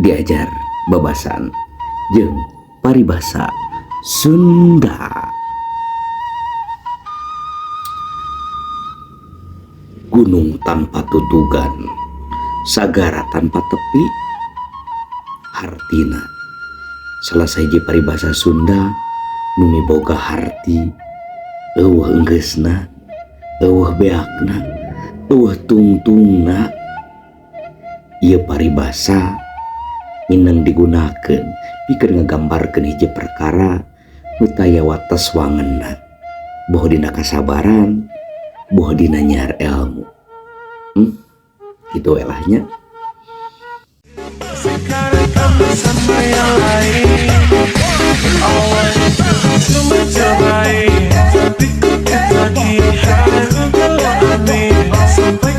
Diajar babasan jeung paribasa Sunda. Gunung tanpa tutugan, sagara tanpa tepi, hartina salah sahiji paribasa Sunda nu miboga harti eueuh enggeusna, eueuh beakna, eueuh tungtungna. Ieu paribasa mineng digunakeun pikeun ngagambarkeun hiji perkara nu taya wates wangenna, boh dina kasabaran, boh dina nyiar ilmu. Kitu we lah nya. Sekarang kamu sama yang lain. Awalnya cuma cobain, tapi ku ketagihan. Ku aneh, sampai